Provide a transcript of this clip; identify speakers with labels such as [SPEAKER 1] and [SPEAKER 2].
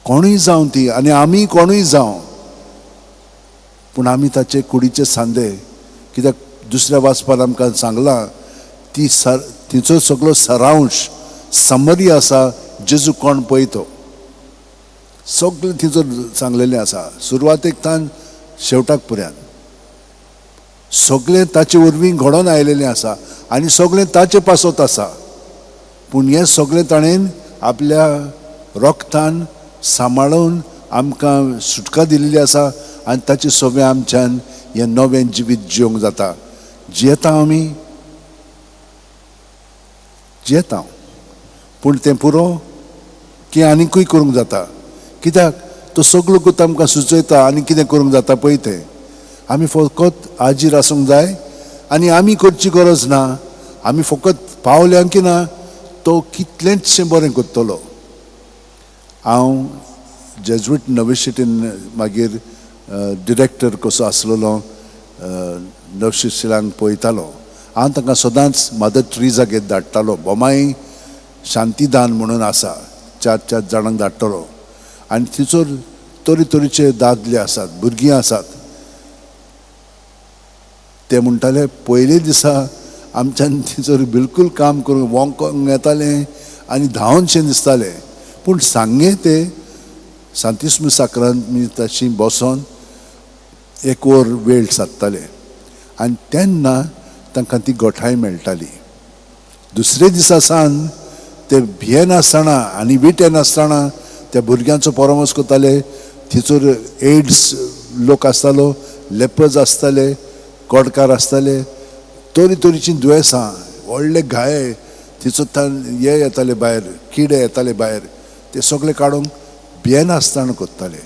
[SPEAKER 1] कोणूय जावं ती आनी आमी कोणूय जावं, पूण आमी ताचे कुडीचे सांदे. कित्याक दुसऱ्या वाचपान आमकां सांगलां ती सर तिचो सगळो सरांश समरी आसा जेजू कोण पळय तो सगळें तिचो सांगलेलें आसा, सुरवातेक तान शेवटाक पर्यंत सगळें ताचे वरवीं घडोवन आयलेलें आसा आनी सगळें ताचे पासत आसा. पूण हें सगळें ताणें आपल्या रोगतान सांबाळून आमकां सुटका दिल्ली आसा आनी ताचे सगळें आमच्यान हें नवें जिवीत जिवंक जाता. जियेता आमी, जियेता, पूण तें पुरो की आनीकूय करूंक जाता. कित्याक तो सगलो गुत आमकां सुचयता आनी कितें करूंक जाता पळय तें. आमी फकत आजीर आसूंक जाय आनी आमी करची गरज ना. आमी फकत पावल्या की ना तो कितलेंचशें बरें करतलो. हांव जेज्विट नविशिटीन मागीर डिरेक्टर कसो आसलेलो नवशिशिलांक पळयतालो. हांव तांकां सदांच मदर ट्रिजागेर धाडटालो. बोमाय शांतीदान म्हणून आसा, चार चार जाणांक धाडटलो आनी थंयसर तरेतरेचे दादले आसात, भुरगीं आसात. ते म्हणटाले पयले दिसा आमच्यान थंयसर बिलकूल काम करूंक वोंकोंक येतालें आनी धांवनशें दिसतालें. पूण सांगे ते सांतिस्म साक्रांत मी तशी बसोन एक वर वेळ सादताले आनी तेन्ना तांकां ती गोठाय मेळटाली. दुसरे दिसा सावन ते भियेनासतना आनी विटेनासतना त्या भुरग्यांचो परामर्श करताले. थंयसर एड्स लोक आसतालो, लेपर्स आसताले, कोडकार आसताले, तरेतरेचीं दुयेंसां, व्हडले घाये थंयसर हे येताले भायर, किडे येताले भायर, ते सगळे काडूंक भियेनासतना करताले.